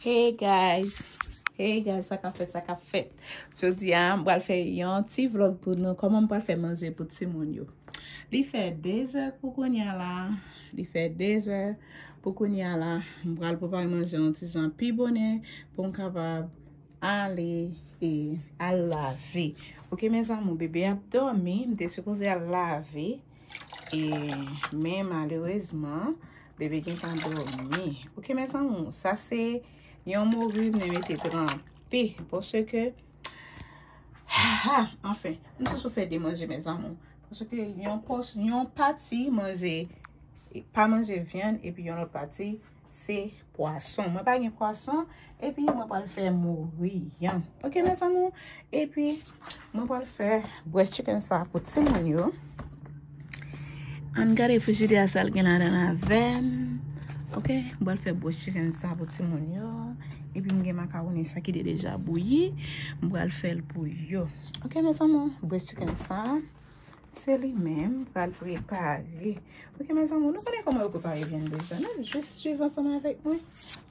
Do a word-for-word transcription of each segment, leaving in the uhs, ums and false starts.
Hey guys, hey guys, sa k ap fèt, sa k ap fèt? Jodi a, m pral fè yon ti vlog pou nou, kòman m pral fè manje pou timoun yo. Li fè de zè pou kounye a la, li fè de zè pou kounye a la, m pral prepare manje yon ti jan pi bonè pou m kapab ale e al lave. Ok, mes amours, bebe ap dòmi, m te sipoze al lave. E, men malerezman, bebe gentan dòmi. Ok, mes amours, sa se yon mori m te mete tranpe. Paske, ha, anfen, m toujou fè de manje, mes amours. Paske yon pòs, yon pati manje, pa manje vyann, epi yon lòt pati se pwason. Mwen pa gen pwason, epi mwen pral fè mori an. Ok, mes amours? Epi, mwen pral fè breast chicken sa pou timoun yo. Ann gade frijidè a sa l gen ladan avè m. Ok, mwen pral fè breast chicken sa pou timoun yo. Epi m gen makawoni sa ki te deja bouyi. Mwen pral fè l pou yo. Ok, mes amours, breast chicken sa. Se li menm, pral prepare. Ok, mes amours, nou konnen kòman yo prepare vyann deja. N ap jis swiv ansanm avèk mwen.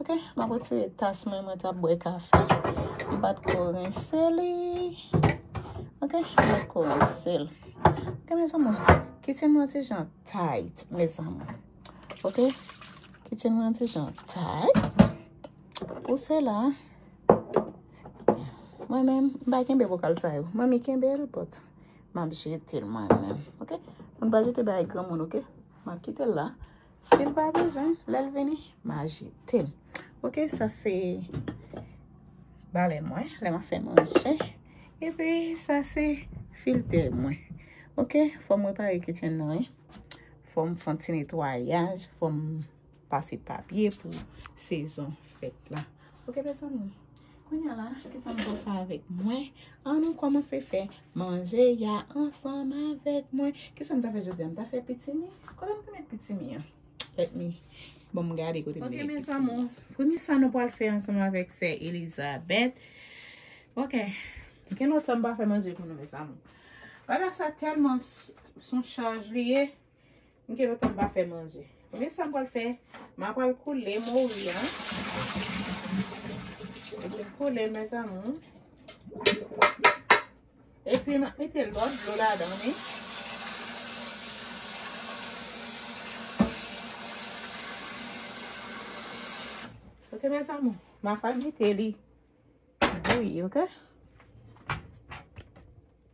Ok, m ap retire tas mwen, mwen t ap bwè kafe. M pa t ko rense li. Ok, m pa t ko rense l. Ok, mes amours, kitchen mwen ti jan tight, mes amours. Ok, kitchen mwen ti jan tight. Pou sela, mwen menm, m pa kenbe bokal sa yo. Manmi kenbe l, but m ap jete l mwen menm, ok? Moun pa jete bagay granmoun, ok? M ap kite l la. Si l pa bezwen, lè l vini, m a jete l. Ok, sa se balè mwen, lè m ap fè manje. Epi, sa se filtè mwen. Ok, fò m repare kitchen nan, wi. Fò m fè yon ti netwayaj, fò m pase papye pou sezon fèt la. Ok, mes amours. Kounye a la, kisa m pral fè avèk mwen? Ann nou kòmanse fè manje a ansanm avèk mwen. Kisa m ta fè jodi a? M ta fè pitimi? Kote m te met pitimi an? Let me, bon, m gade kote m te met pitimi an. Ok, mes amours. Premye sa nou pral fè ansanm avèk sè Elizabeth. Ok. Gen lontan m pa fè manje pou nou, mes amours. Bagay sa tèlman s-, s on chaj li ye. M gen lontan m pa fè manje. Men sa m pral fè, m a pral koule mori an. Epi m koule l, mes amours. Epi m ap mete lòt dlo ladan li. Ok, mes amours, m a pral mete li bouyi, ok?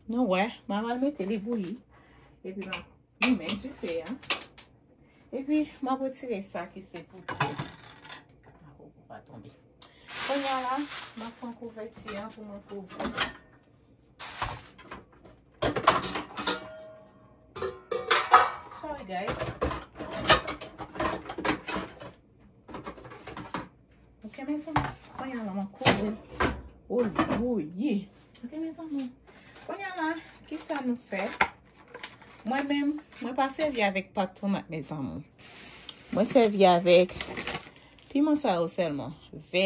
Nou wè, m a pral mete li bouyi. Epi m ap limen dife a. Epi, m ap retire sa ki se pou tou. Pou pa tonbe. Kounye a la, m ap pran kouvèti an pou mwen kouvri. Sorry, guys. Ok, mes amours. Kounye a la, m ap kouvri. O, bouyi. Ok, mes amours. Kounye a la, kisa nou fè? Mwen menm, mwen pa sèvi avèk pat tomat, mes amours. Mwen sèvi avèk piman sa yo sèlman. Vè,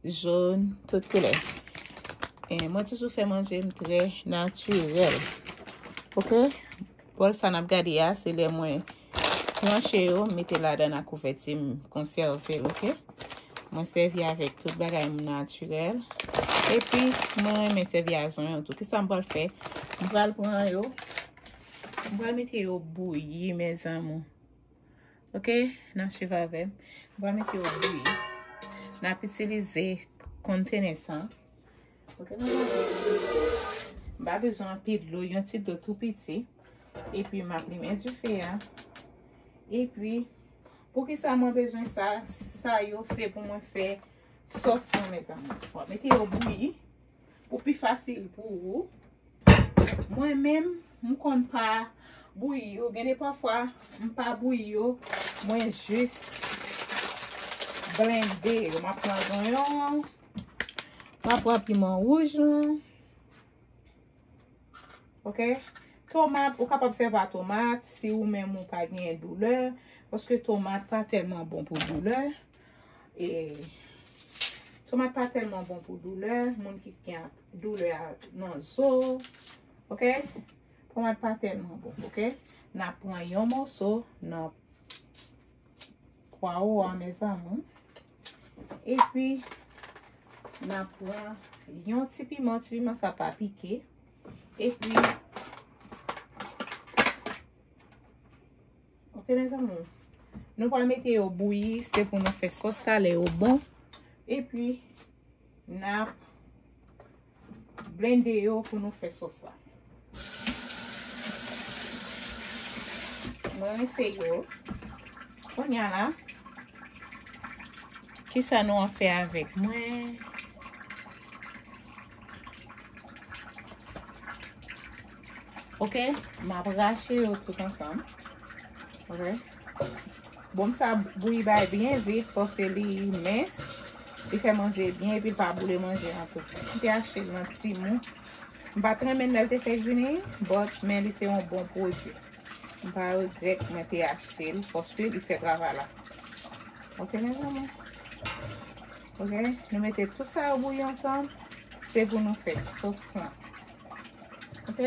jòn, tout koulè. E mwen toujou fè manje m trè natirèl. Ok? Bòl sa n ap gade a, se lè mwen tranche yo, m mete ladan nan kouvèti, m konsève l, ok? Mwen sèvi avèk tout bagay m natirèl. Epi, mwen renmen sèvi a zonyon tou. Kisa m pral fè? M pral pran yo. M pral mete yo bouyi, mes amours. Ok? N ap swiv avè m. M pral mete yo bouyi. N ap itilize kontena sa. Ok, nou pral mete. M pa bezwen anpil dlo, yon ti dlo tou piti. Epi, m ap limen dife a. Epi, poukisa mwen bezwen sa? Sa yo, se pou mwen fè sòs lan, mes amours. W ap mete yo bouyi pou pi fasil pou ou. Mwen menm, m konn pa bouyi yo. Gen de pafwa, m pa bouyi yo. Mwen jis blende yo. M ap pran zonyon. M ap pran piman wouj lan. Ok? Tomat, ou kapab sèvi a tomat si ou menm ou pa genyen doulè. Paske tomat pa tèlman bon pou doulè. E, tomat pa tèlman bon pou doulè. Moun ki gen doulè a nan zo. Ok? Tomat pa tèlman bon, ok? N ap pran yon moso nan pwawo a, mes amours. Epi, n a pran yon ti piman, ti piman sa pa pike. Epi, ok, mezanmi, nou pral mete yo bouyi, se pou nou fè sòs talè yo bon. Epi, n a blende yo pou nou fè sòs la. Mwen rense yo. Kounye a la, kisa nou ap fè avèk mwen? Ok, m ap rache yo tout ansanm. Ok. Bon, sa bouyi bay byen vit paske li mens. Li fè manje byen epi l pa boule manje an tou. M te achte l nan Temu. M pa t renmen l lè l te fèk vini, but, men li se yon bon pwodui. M pa regrèt mwen te achte l paske li fè travay la. Ok, mezanmi. Ok, nou mete tout sa yo bouyi ansanm. Se pou nou fè sòs lan. Ok.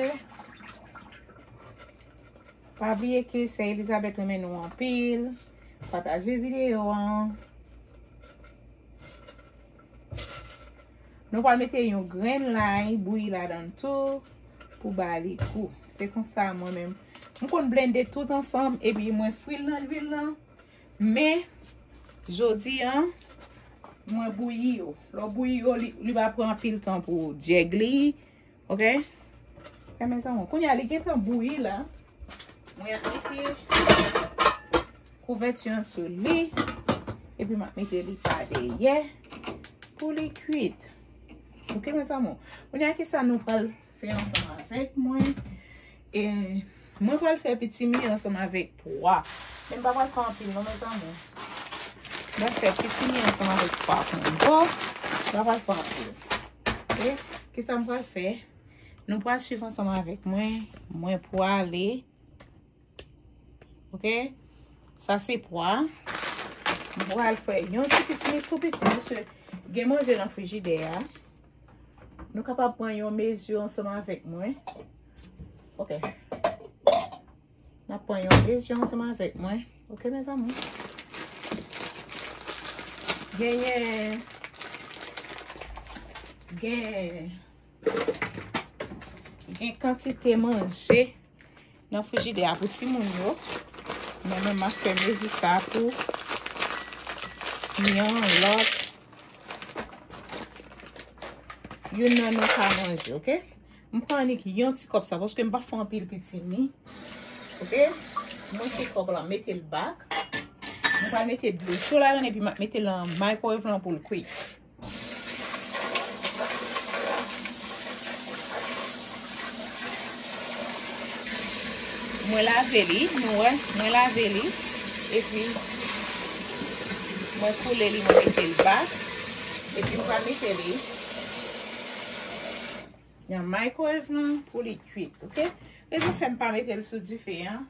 Pa bliye ke Sè Elizabeth renmen nou anpil. Pataje videyo an. Nou pral mete yon grenn lay bouyi ladan l tou pou ba li gou. Se konsa mwen menm. M konn blende tout ansanm epi mwen fri l nan lwil lan. Men, jodi a, mwen bouyi yo. Lè w bouyi yo, li, li pa pran anpil tan pou djèg li. Ok? Fè mezanmi. Kounye a, li gentan bouyi la. Mwen ap mete kouvèti an sou li. Epi m ap mete li pa dèyè pou li kwit. Ok, mezanmi. Kounye a, kisa nou pral fè ansanm avèk mwen? E mwen pral fè pitimi ansanm avèk pwa. Men m pa pral fè anpil non, mezanmi. M pral fè pitimi ansanm avèk pwa kongo. M pa pral fè anpil. Ok? Kisa m pral fè? Nou pral swiv ansanm avèk mwen. Mwen pwale. Ok? Sa se pwa. M pral fè yon ti pitimi tou piti, paske gen manje nan frijidè a. Nou kapab pran yon mezi ansanm avèk mwen. Ok. N ap pran yon mezi ansanm avèk mwen. Ok, mezanmi? Genyen, gen, gen kantite manje nan frijidè a pou timoun yo. Men mwen, m ap fè mezi sa pou yon lòt. Youn nan nou ka manje, ok? M pran annik yon ti kòp sa, paske m pa fè anpil pitimi. Ok? Mwen se kòb la, mete l bak. Mwen pral mete dlo cho ladan epi m ap mete l nan microwave lan pou l kwit. Mwen lave li, nou wè, mwen lave li. Epi, mwen koule li, mwen mete l bak. Epi, m pral mete li nan microwave lan pou li kwit, ok? Rezon fè m pa mete l sou dife an,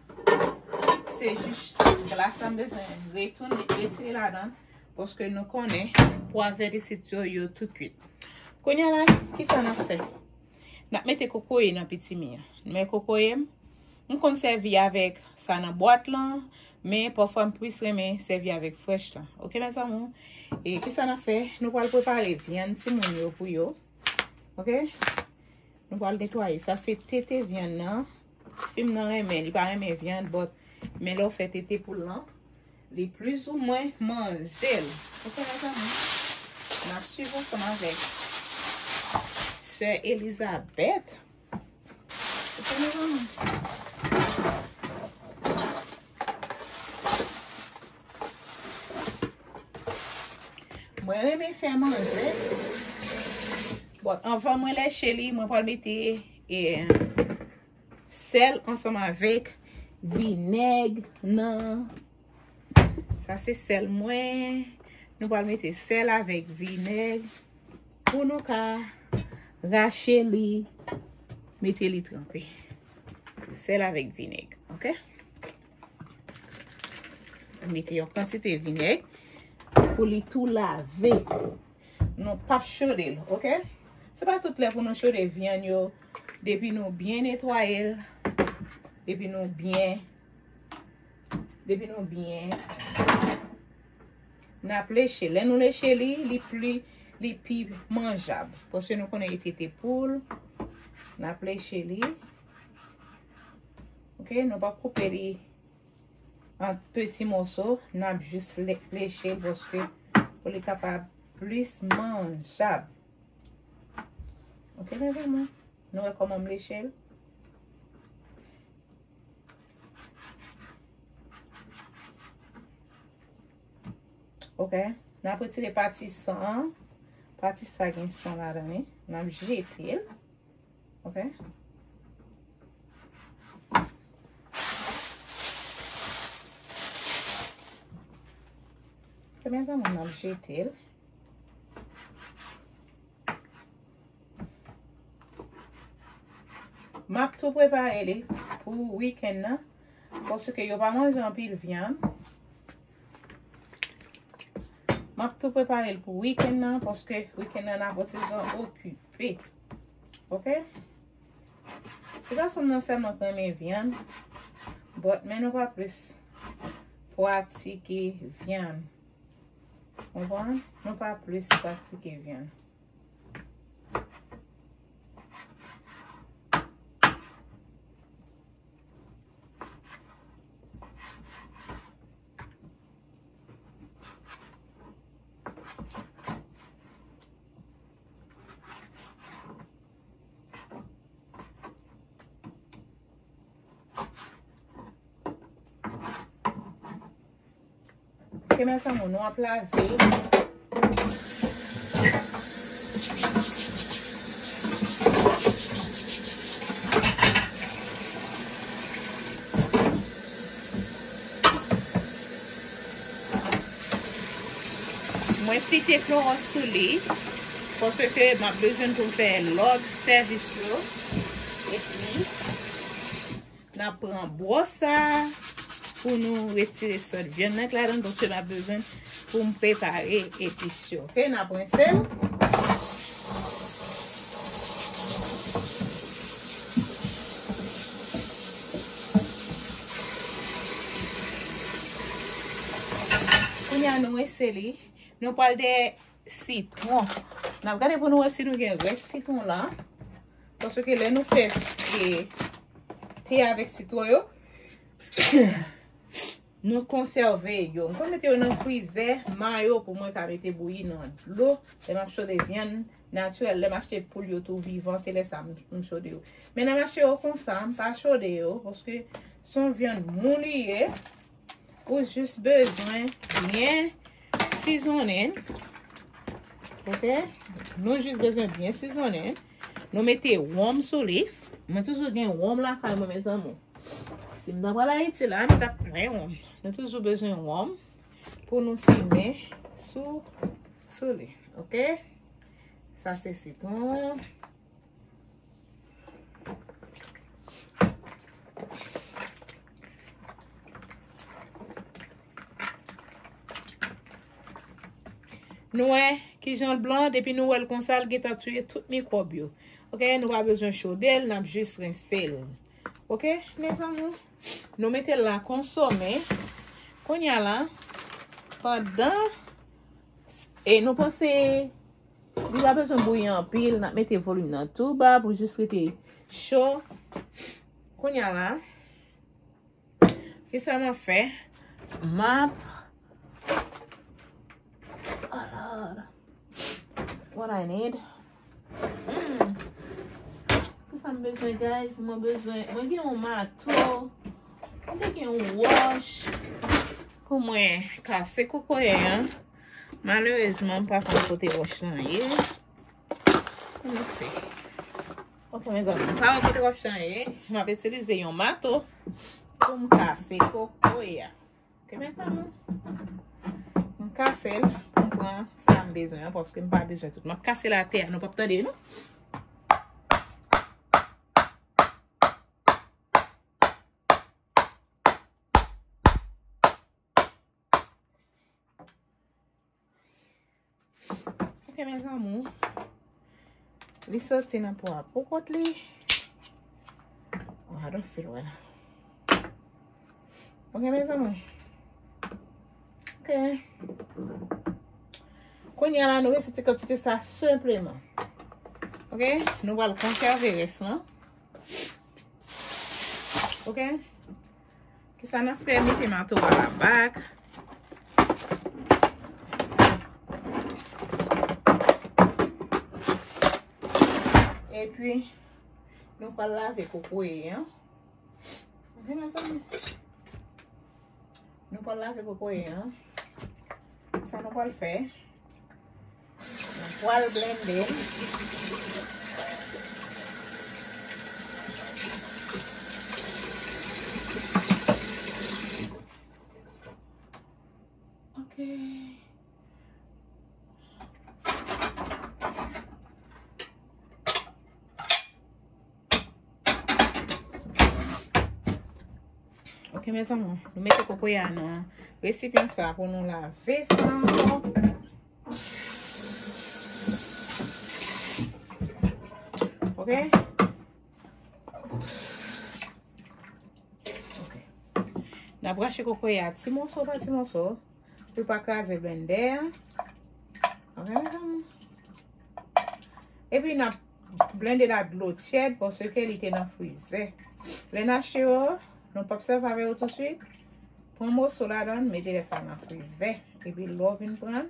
se jis glas la m bezwen retounen, retire ladan, paske nou konnen pwa vèt isit yo, yo tou kwit. Kounye a la, kisa n ap fè? N ap mete kokoye nan pitimi an. Men kokoye m, m konn sèvi avèk sa nan bwat lan, men pafwa m plis renmen sèvi avèk frèch lan. Ok, mezanmi? E kisa n ap fè? Nou pral prepare vyann timoun yo pou yo. Ok? Nou pral netwaye. Sa se tete vyann nan. Tifi m nan renmen, li pa renmen vyann, but men lè w fè tete pou l lan, li plizoumwen manje l. Ok, mezanmi? N ap swiv ansanm avèk Sè Elizabeth. Ok, mezanmi? Mwen renmen fè manje. Bon, anvan mwen lèche li, mwen pral mete, e, sèl ansanm avèk vinèg nan. Sa se sèl mwen. Nou pral mete sèl avèk vinèg pou nou ka rache li, mete li tranpe. Sèl avèk vinèg, ok? Mete yon kantite vinèg pou li tou lave. Nou p ap chode l, ok? Se pa tout lè pou nou chode vyann yo. Depi nou byen netwaye l, depi nou byen, depi nou byen N ap leche. Lè nou leche li, li pli, li pi manjab. Paske nou konnen li te te poul. N ap leche li. Ok, nou pa koupe li an peti moso. N ap jis le-, leche l paske pou li kapab plis manjab. Ok, mezanmi. Nou wè kòman m leche l? Ok. N ap retire pati san an. Pati sa gen san ladan li. N ap jete l. Ok. Ok, mezanmi, n ap jete l. M ap tou prepare li pou wikenn nan, paske yo pa manje anpil vyann. M ap tou prepare l pou wikenn nan, paske wikenn nan n ap yon ti jan okipe. Ok? Ti gason m nan sèlman k renmen vyann, but men nou pa plis pratike vyann. Konprann? Nou pa plis pratike vyann. Ok, mezanmi, nou ap lave. Mwen fite klowòs sou li, paske m ap bezwen pou m fè lòt sèvis yo. Epi, n ap pran bwòs sa pou nou retire sant vyann nan k ladan, paske n ap bezwen pou m prepare epis yo. Ok, n ap rense l. Kounye a nou rense li. Nou pral de sitwon. N ap gade pou nou wè si nou gen rès sitwon la. Paske lè nou fè, e, te avèk sitwon yo, nou konsève yo. M konn mete yo nan frizè, mayo pou mwen ka mete bouyi nan dlo. Lè m ap chode vyann natirèl, lè m achte poul yo tou vivan, se lè sa m, m chode yo. Men lè m achte yo konsa, m pa chode yo, paske se yon vyann mou li ye. Ou jis bezwen byen sizonnen. Ok? Nou jis bezwen byen sizonnen. Nou mete wonm sou li. Mwen toujou gen wonm lakay mwen, mezanmi. Si m ta pral Ayiti la, m t ap plen wonm. Nou toujou bezwen wonm pou nou simen sou, sou li. Ok? Sa se sitwon. Nou wè kijan l blan, depi nou wè l konsa, l gentan tiye tout mikwòb yo. Ok, nou pa bezwen chode l, n ap jis rense l. Ok, mezanmi, nou mete l la konsome. Kounye a la, pandan, e nou panse li pa bezwen bouyi anpil, n ap mete volim nan tou ba pou jis rete cho. Kounye a la, kisa m ap fè? M ap, oh Lord. What I need? Hmm. Kisa m bezwen, guys? Mwen bezwen, mwen gen yon mato. Mwen te gen yon wòch pou mwen kase kokoye an. Malerezman, m pa konn kote wòch lan ye. Let me see. Ok, mezanmi, m pa wè kote wòch lan ye. M ap itilize yon mato pou m kase kokoye a. Ok, mezanmi. M kase l, m pran sa m bezwen an, paske m pa bezwen tout. M ap kase l atè a, nou p ap tande, non? Ok, mes amours. Li soti nan po a pou kont li. Oh, I don't feel well. Ok, mes amours. Kounye a la, nou resi ti kantite sa senpleman. Ok? Nou pral konsève rès lan. Ok? Kisa n ap fè? Mete mato a la bak. Epi, nou pral lave kokoye an. Ok, mezanmi. Nou pral lave kokoye an. Sa nou pral fè? Nou pral blende l. Ok. Ok, mezanmi, nou mete kokoye a nan resipyan sa pou nou lave sa ankò. Ok? Ok. N ap rache kokoye a ti moso pa ti moso pou l pa kraze blendè a. Ok, mezanmi? Epi n ap blende l ak dlo tyèd paske li te nan frizè. Lè n achte yo, nou p ap sèvi avè yo tousuit. Pran moso ladan, mete rès la nan frizè. Epi lè w vin pran l,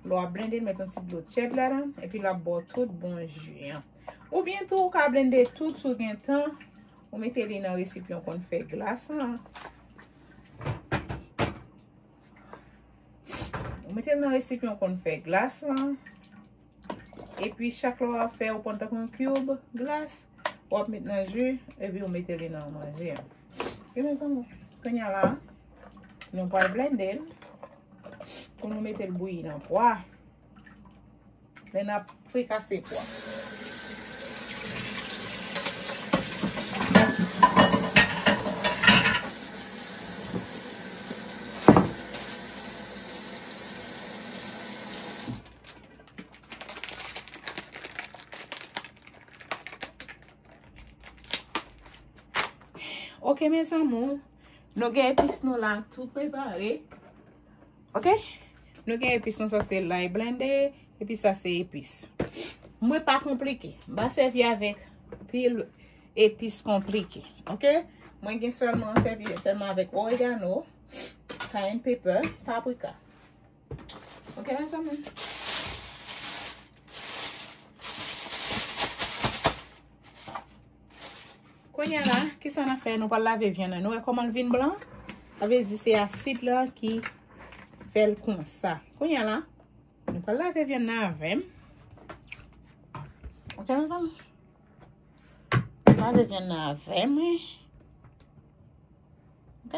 lè w ap blende l, mete yon ti dlo tyèd ladan, epi l ap ba w tout bon ji an. Oubyen tou, ou ka blende tout si w gen tan, ou mete li nan resipyan w konn fè glas lan. Ou mete l nan resipyan w konn fè glas lan. Epi chak lè w ap fè, ou pran tankou yon cube glas, w ap met nan ji, epi ou mete li nan manje a. Ok, mezanmi, kounye a la, nou pral blende l pou nou mete l bouyi nan pwa. Lè n ap frikase pwa. Ok, mes amours. Nou gen epis nou la tou prepare. Ok? Nou gen epis nou, sa se lay blende, epi sa se epis. Mwen pa konplike. M pa sèvi avèk pil epis konplike. Ok? Mwen gen sèlman, sèvi sèlman avèk oregano, cayenne pepper, paprika. Ok, mezanmi? Kounye a la, kisa n ap fè? Nou pral lave vyann nan. Nou wè kòman l vin blan? Sa vle di se asid la ki fè l konsa. Kounye a la, nou pral lave vyann nan avè m. Ok, mezanmi? Lave vyann nan avè m, wi. Ok?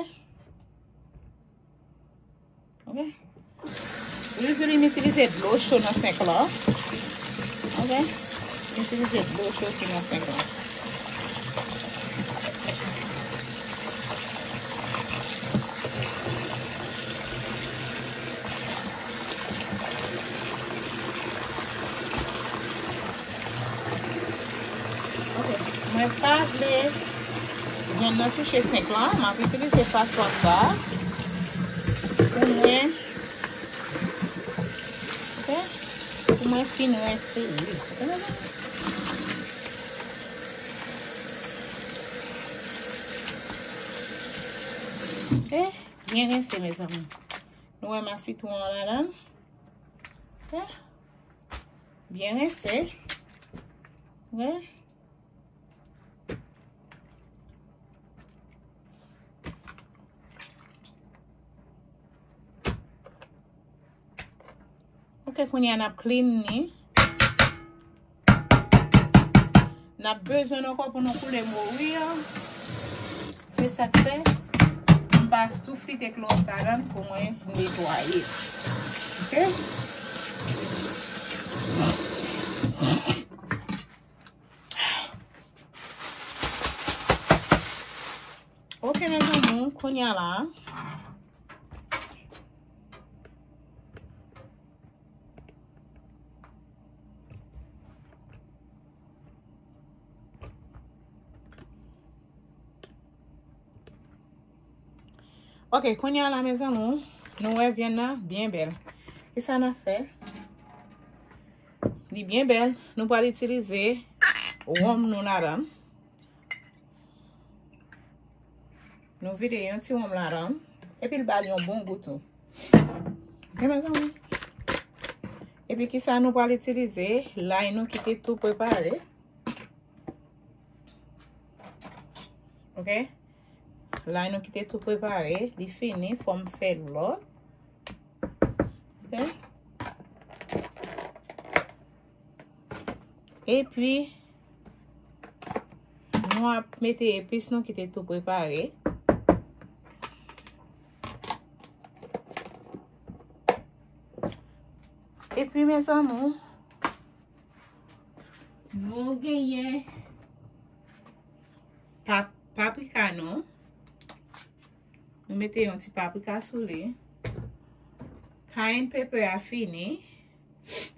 Ok? Usually, m itilize dlo cho nan senk la. Ok? M itilize dlo cho ki nan senk la. Ok, mwen pa vle vyann nan touche senk la, m ap itilize paswa sa pou mwen, ok, pou mwen fin rense li. Ok, byen rense, mezanmi. Nou wè m a sitwon an ladan. Ok. Byen rense. Ok. Ok, kounye a n ap clean li. N ap bezwen l ankò pou nou koule mori a. Se sa k fè m pa tou flite klowòs ladan l pou mwen netwaye. Ok? Ok, mes amours, kounye a la. Ok, kounye a la, mes amours, Nou wè vyann nan byen bèl. Kisa n ap fè? Li byen bèl. Nou pral itilize wonm nou ladan. Nou vide yon ti wonm ladan. Epi l ba l yon bon gou tou. Ok, mezanmi. Epi kisa nou pral itilize? Lay nou ki te tou prepare. Ok? Lay nou ki te tou prepare, li fini, fò m fè lòt. Ok? Epi, nou ap mete epis nou ki te tou prepare. Epi, mezanmi, nou genyen pap-, paprika nou. Nou mete yon ti paprika sou li. Cayenne pepper a fini.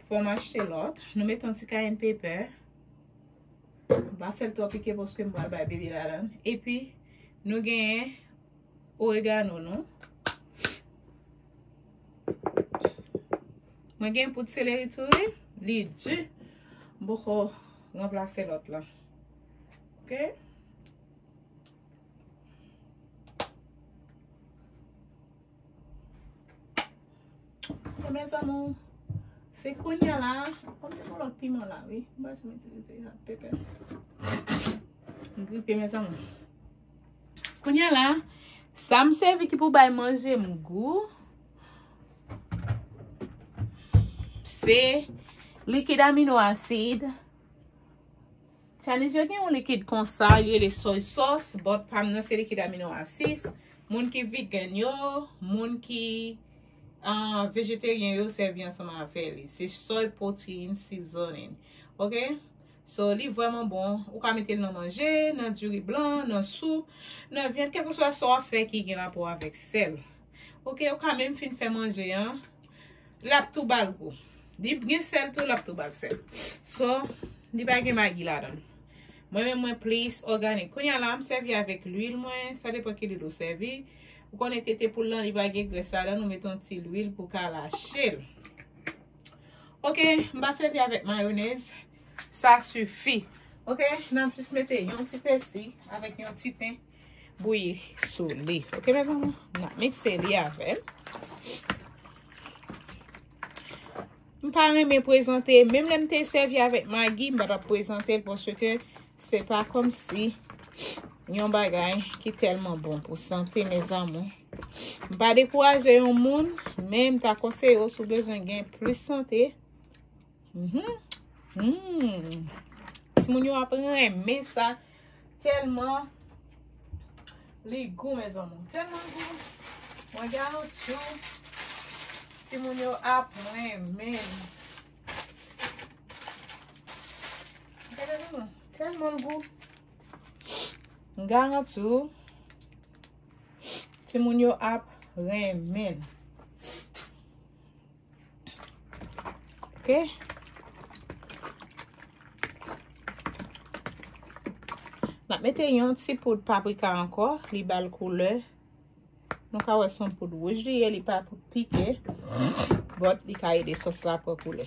Fò m achte lòt. Nou mete yon ti cayenne pepper. M pa fè l twò pike paske m pral bay bebe ladan. Epi, nou genyen oregano nou. Mwen gen poud seleri tou, wi. Li di. M poko ranplase lòt la. Ok? E mezanmi, se kounye a la, kòm se pou lòt piman la, wi. M pa janm itilize sa, pepè. M gripe, mezanmi. Kounye a la, sa m sèvi ki pou bay manje m gou, se likid amino asid. Chinese yo gen yon likid konsa, li rele soy sauce, but pa m nan se likid amino asid. Moun ki vegan yo, moun ki, ah, vejeteryen yo sèvi ansanm avè li. Se soy protein seasoning. Ok? So, li vrèman bon. Ou ka mete l nan manje, nan diri blan, nan soup, nan vyann, kèlkeswa sa w ap fè ki gen rapò avèk sèl. Ok, ou ka menm fin fè manje an, l ap tou ba l gou. Li gen sèl tou, l ap tou ba l sèl. So, li pa gen magi ladan l. Mwen menm, mwen plis òganik. Kounye a la, m sèvi avèk lwil mwen, sa depann ki lwil ou sèvi. Ou konnen tete poul lan, li pa gen grès ladan l, ou mete yon ti lwil pou ka lache l. Ok, m pa sèvi avèk mayonèz. Sa sifi. Ok, n ap jis mete yon ti pèsi avèk yon ti ten bouyi sou li. Ok, mezanmi, n ap mikse li avè l. M pa renmen prezante, menm lè m te sèvi avèk magi, m pa t ap prezante l paske se pa kòmsi yon bagay ki tèlman bon pou sante, mezanmi. M pa dekouraje yon moun, men m ta konseye w si w bezwen gen plis sante. Mhm. Mm. Timoun yo ap renmen sa. Tèlman li gou, mezanmi. Tèlman gou. Mwen garanti w, timoun yo ap renmen. Gade non. Tèlman l gou. M garanti w, timoun yo ap renmen l. Ok. N ap mete yon ti poud paprika ankò, li ba l koulè. Nou ka wè se yon poud wouj li ye, li pa poud pike. But li ka ede sòs la pran koulè.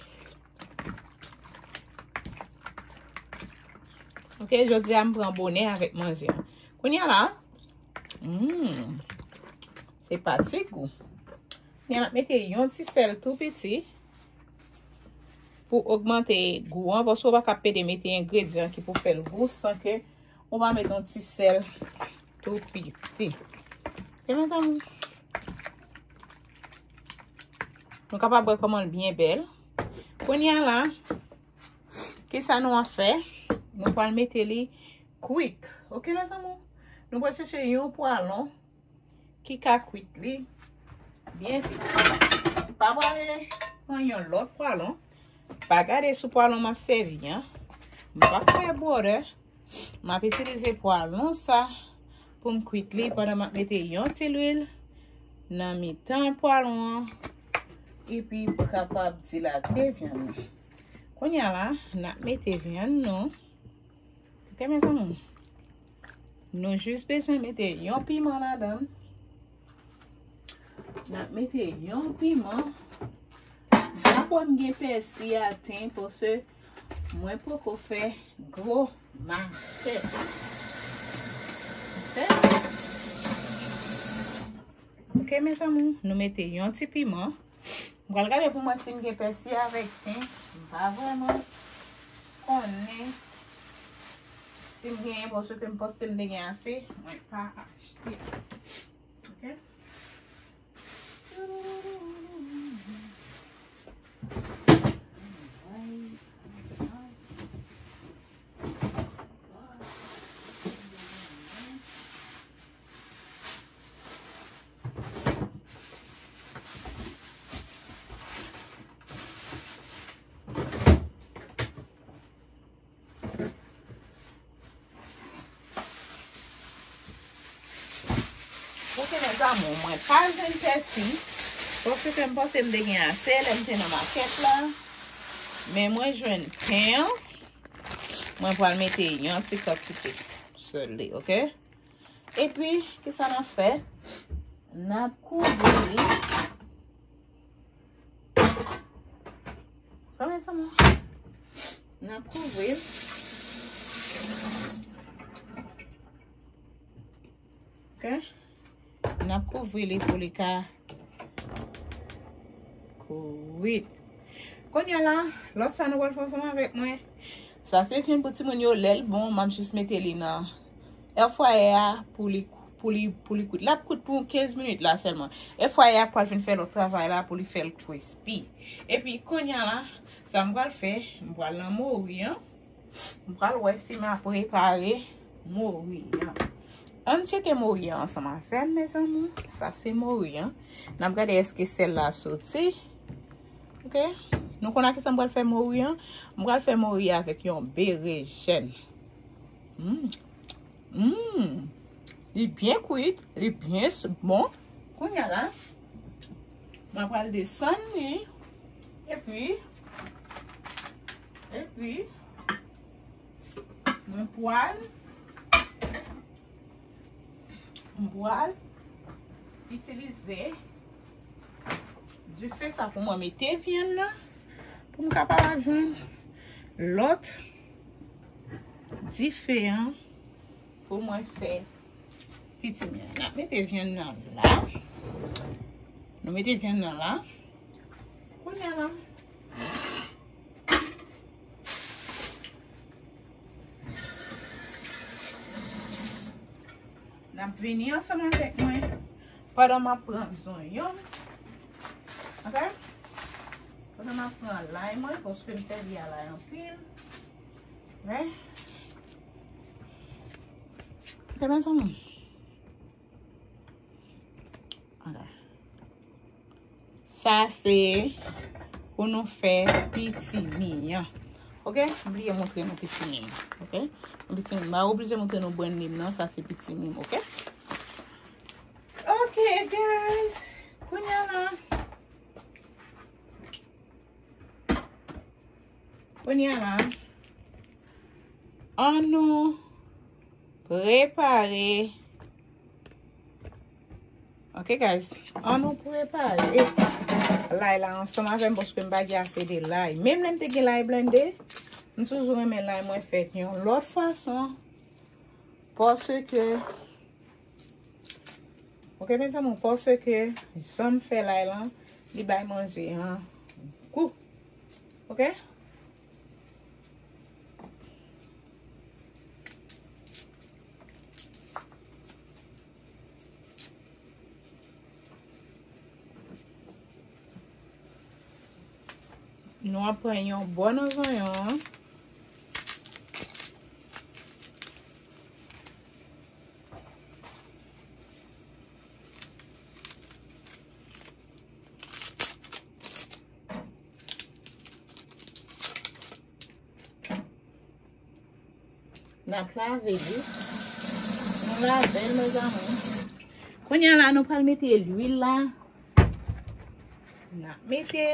Ok, jodi a m pran bonè avèk manje a. Kounye a la, mm, se pati gou. Kounye a m ap mete yon ti sèl tou piti pou ogmante gou an, paske w pa ka pede mete engredyan ki pou fè l gou san ke ou pa mete yon ti sèl tou piti. Ok, mezanmi. Nou kapab wè kòman l byen bèl. Kounye a la, kisa nou ap fè? Nou pral mete li kwit. Ok, mezanmi? Nou pral chèche yon pwalon ki ka kwit li byen vit. Pa prale pran yon lòt pwalon. Pa gade sou pwalon m ap sèvi an. M p ap fè bwòdè. M ap itilize pwalon sa pou m kwit li pandan m ap mete yon ti lwil nan mitan pwalon an. Epi pou kapab dilate vyann nan. Kounye a la, n ap mete vyann nou. Ok, mezanmi? Nou jis bezwen mete yon piman ladan l. N ap mete yon piman. N ap wè m gen pèsi a ten, paske mwen poko fè gwo makèt. Ok? Ok, mezanmi, nou mete yon ti piman. M pral gade pou mwen si m gen pèsi avèk ten. M pa vrèman konnen si m genyen, paske m panse m te gen ase. Mwen pa achte. Ok? Ok, mes amours, mwen pa jwenn pèsi. Paske m panse m te gen ase lè m te nan makèt la. Men mwen jwenn pen an. Mwen pral mete yon ti kantite sèl li, ok? Epi, kisa n ap fè? N ap kouvri li. Pran men sa, mwen. N ap kouvri l. Ok? N ap kouvri li pou li ka kwit. Kounye a la, lòt sa nou pral fè ansanm avèk mwen. Sa se vyann pou timoun yo, lè l bon, m ap jis mete li nan air fryer a pou li, pou li, pou li kwit. L ap kwit pou kenz minit la sèlman. Air fryer a pral vin fè lòt travay la pou li fè l crispy. Epi kounye a la, sa m pral fè, m pral nan mori an. M pral wè si m a prepare mori an. Ann tcheke mori an ansanm avè m, mezanmi. Sa se mori an. N ap gade èske sèl la soti. Ok? Nou konn a kisa m pral fè mori an? M pral fè mori avèk yon berejèn. Mm. Mm. Li byen kwit, li byen s-, bon. Kounye a la, mwen pral desann li. Epi, epi, mwen pral, mwen pral itilize dife sa pou mwen mete vyann nan, pou m kapab jwenn lòt dife an pou mwen fè pitimi an. N ap mete vyann nan la. Nou mete vyann nan la. Kounye a la, n ap vini ansanm avèk mwen pandan m ap pran zonyon. Ok? Pandan m ap pran lay mwen, paske m sèvi a lay anpil. Ok? Ok, mezanmi. Ok. Sa se pou nou fè pitimi an. Ok? M bliye montre nou pitimi m. Ok? Pitimi m, m pa oblije montre nou brand name nan, sa se pitimi m, ok? Ok, guys. Kounye a la. Kounye a la, ann nou prepare. Ok, guys. Ann nou prepare lay la ansanm avè m, paske m pa gen ase de lay. Menm lè m te gen lay blende, m toujou renmen lay mwen fèt yon lòt fason. Paske Ok, mezanmi, paske jan m fè lay lan, li bay manje an gou. Ok? Nou ap pran yon bò nan zonyon an. N ap lave li. Nou lave l, mes amours. Kounye a la, nou pral mete lwil la. N ap mete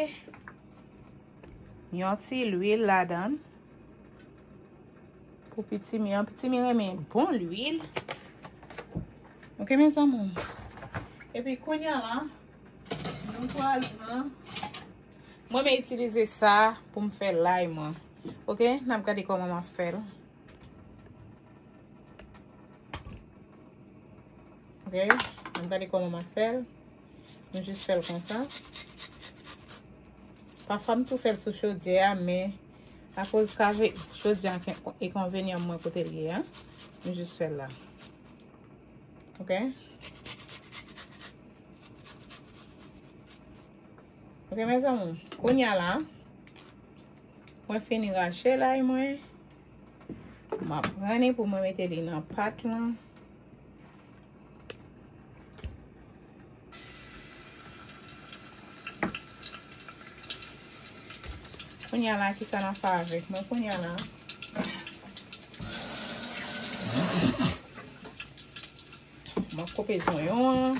yon ti lwil ladan l. Pou pitimi an, pitimi renmen bon lwil. Ok, mes amours. Epi kounye a la, Mwen pral pran. Mwen, mwen itilize sa pou m fè lay mwen. Ok, n ap gade kòman m ap fè l. Ok, n ap gade kòman m ap fè l. M jis fè l konsa. Pafwa, m tou fè l sou chodyè a, men akoz kave chodyè a e konvenyan mwen kote l ye a, m jis fè l la. Ok? Ok, mezanmi, kounye a la, mwen fini rache lay mwen. M ap pran li pou mwen mete li nan pat lan. Kounye a la, kisa n ap fè avèk mwen kounye a la? Mwen koupe zonyon an.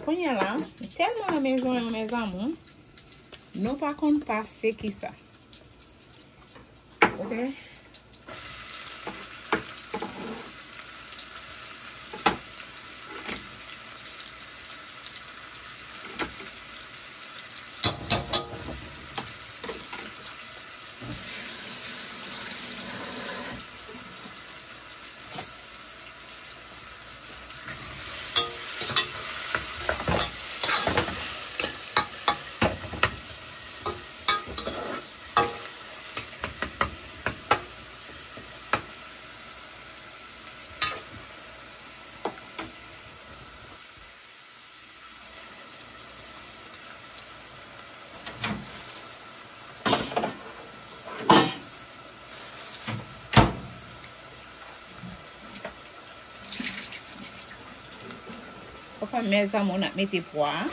Kounye a la, m tèlman renmen zonyon, mezanmi, nou pa konn pase kisa. Ok? Pafwa, mezanmi, n ap mete pwa a.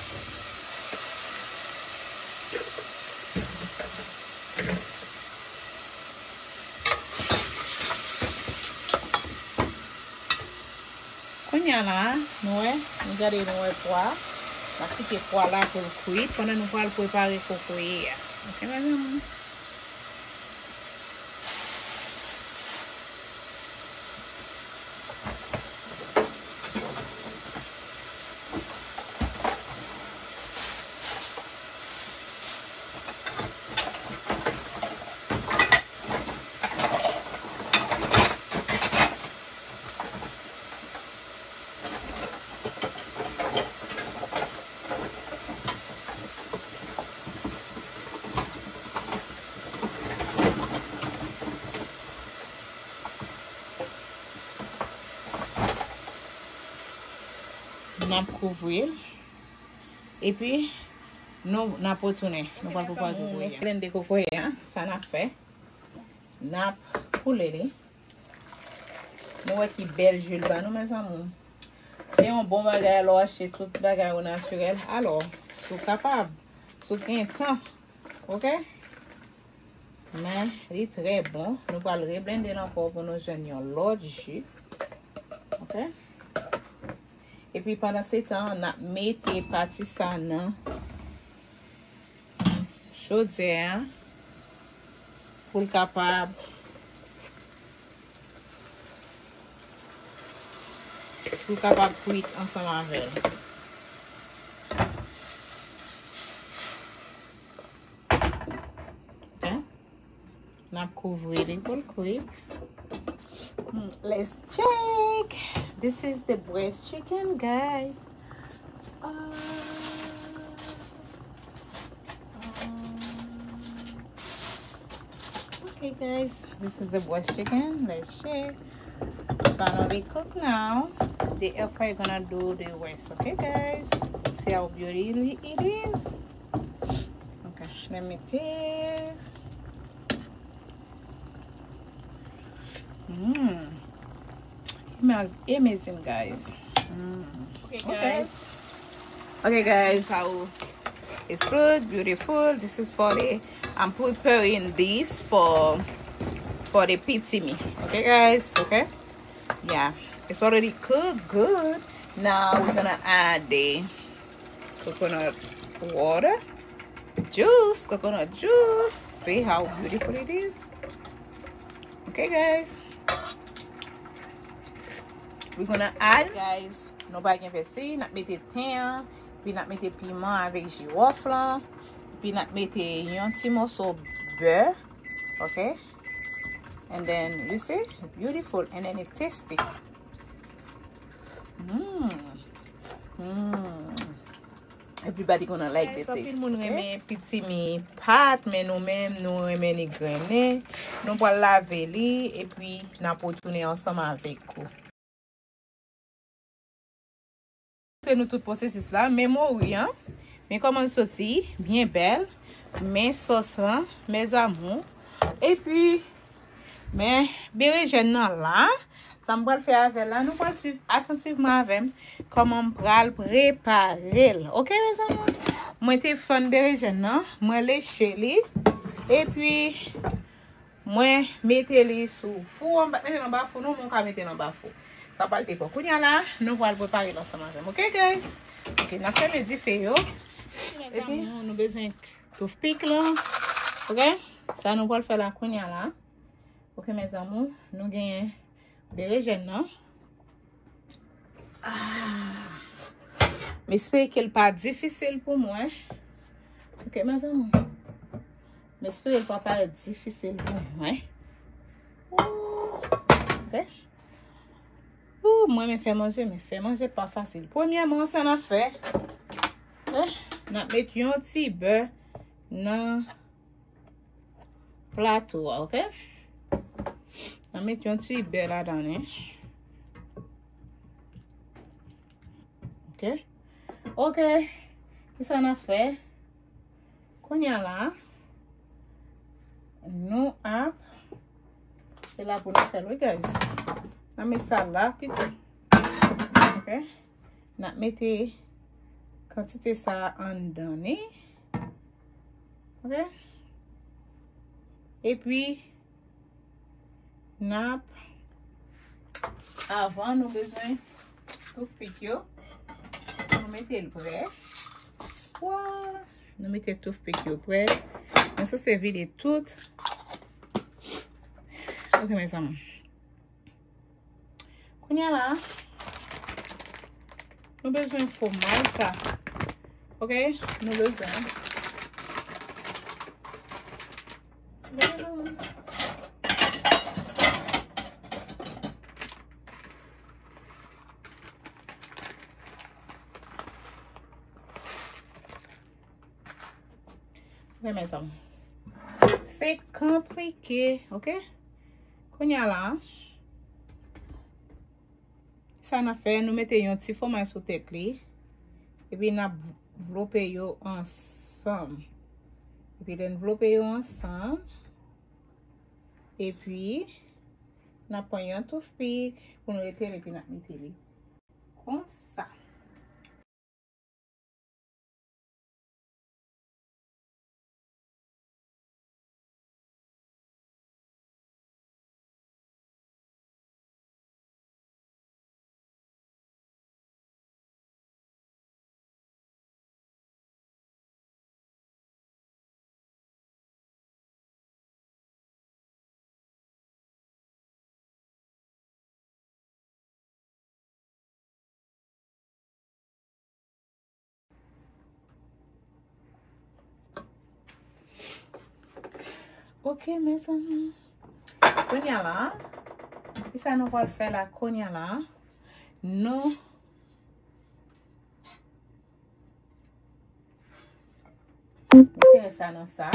Kounye a la, nou wè, nou gade, nou wè pwa. N ap kite pwa la pou l kwit pandan nou pral prepare kokoye a. Ok, mezanmi? N ap kouvri l. Epi, nou, n ap retounen. Nou pral prepare kokoye a. Nou blende kokoye a, sa n ap fè. N ap koule li. Nou wè ki bèl ji l ba nou, mezanmi. Se yon bon bagay lè w achte tout bagay ou natirèl. Alò, si w kapab, si w gen tan, ok? Men, li trè bon. Nou pral reblende l ankò pou nou jwenn yon lòt ji. Ok? Epi, pandansetan, n ap mete pati sa nan chodyè a pou l kapab, pou l kapab kwit ansanm avè l. Ok? N ap kouvri li pou l kwit. Hmm, let's check. This is the breast chicken, guys. Uh, um, okay, guys, this is the breast chicken. Let's check. Finally cook now. The air fryer gonna do the rest, okay, guys? See how beautiful it is? Okay, let me taste. Mm. It smells amazing, guys. Mm. Okay, guys. Okay, guys. How it's good, beautiful. This is for the, I'm preparing this for, for the pitimi. Okay, guys? Okay? Yeah. It's already cooked good. Now we're gonna add the coconut water, juice, coconut juice. See how beautiful it is? Okay, guys. We're gonna add, guys, nou pa gen pèsi, n ap mete ten an, epi n ap mete piman avèk jiwòf lan, epi n ap mete yon ti moso bè, okay? And then, you see, beautiful, and then it tasty. Mm. Mm. Everybody gonna like the taste. Anpil moun renmen pitimi pat, men nou menm, nou renmen li grennen. Nou pral lave li, epi n ap retounen ansanm avèk ou. Se nou tout pwosesis la, men mori an, men kòman l soti, byen bèl, men sòs lan, mes amours, epi men berejèn nan la, sa m pral fè avè l la, nou pral swiv atantivman avè m kòman m pral prepare l. Oke, mes amours? Mwen te fann berejèn nan, mwen leche li, epi mwen mete li sou fou an, m pa t mete l anba fou non, men w ka mete l anba fou. Sa pral depan. Kounye a la, nou pral prepare l ansanm avè m. Oke, guys? Oke, n ap fèmen dife yo. Mes amours, nou bezwen toufpik lan. Oke? Sa nou pral fè la kounye a la. Oke, mes amours, nou genyen berejèn nan. Ah. M espere ke l pa difisil pou mwen. Oke, mes amours. M espere l pa parèt difisil pou mwen. Ooh. Oke. Ooh, mwen, men fè manje, men fè manje pa fasil. Premyèman, sa n ap fè, eh, n ap met yon ti bè nan plato a, oke? N ap met yon ti bè ladan li. Oke? Oke. Kisa n ap fè? Kounye a la, nou ap, se la pou nou fè l, wi, guys. N ap met sa la pito. Oke? N ap mete kantite sa a anndan li. Oke? Epi, n ap, avan nou bezwen toufpik yo. Nou mete l prè. Wa! Nou mete toufpik yo prè. Nou sanse vide tout. Oke, mes amours. Kounye a la, nou bezwen fwomaj sa. Oke? Nou bezwen. Oke, mes amours. Se konplike, oke? Kounye a la, sa n ap fè, nou mete yon ti fwomaj sou tèt li. Epi n ap vlope yo ansanm. Epi lè n vlope yo ansanm, epi n ap pran yon toufpik pou n rete l, epi n ap mete li konsa. Oke, mezanmi. Kounye a la, kisa nou pral fè la kounye a la? Nou mete sa nan sa.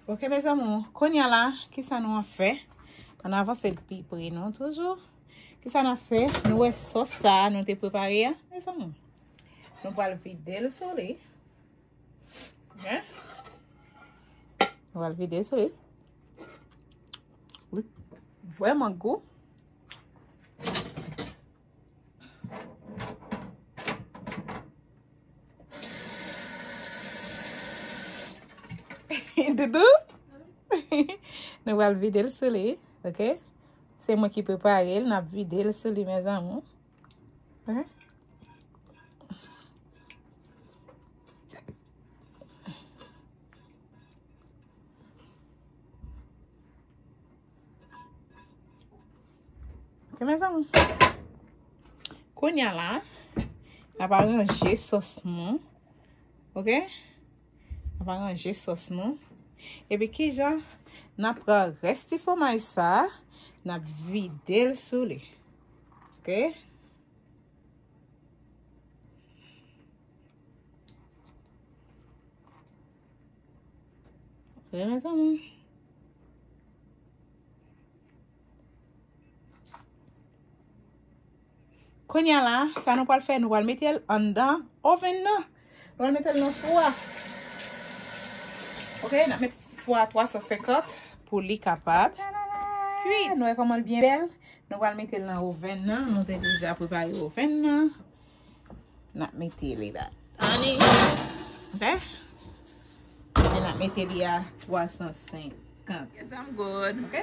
Oke, mezanmi, kounye a la, kisa nou ap fè? Ann avanse l pi pre, non, toujou. Kisa n ap fè? Nou wè sòs sa a nou te prepare a, mezanmi. Nou pral vide l sou li. Hein? Nou pral vide l sou li. Li vrèman gou. Dou. Nou pral vide l sou li, ok? Se mwen ki prepare l, n ap vide l sou li, mes amours. Ok? Ok, mes amours. Kounye a la, n ap aranje sòs nou. Ok? N ap aranje sòs nou. Epi kijan n ap pran rès ti fwomaj sa, n ap vide l sou li. Ok? Ok, mes amours. Kounye a la, sa nou pral fè, nou pral mete l anndan oven nan. Nou pral mete l nan fou a. Ok, n ap met fou a twa san senkant pou li kapab kuit. Nou wè kòman l byen bèl? Nou pral mete l nan oven nan. Nou te deja prepare oven nan. N ap mete li la. Ani. Ok? E n ap mete li a twa san senkant. Yes, I'm good. Ok?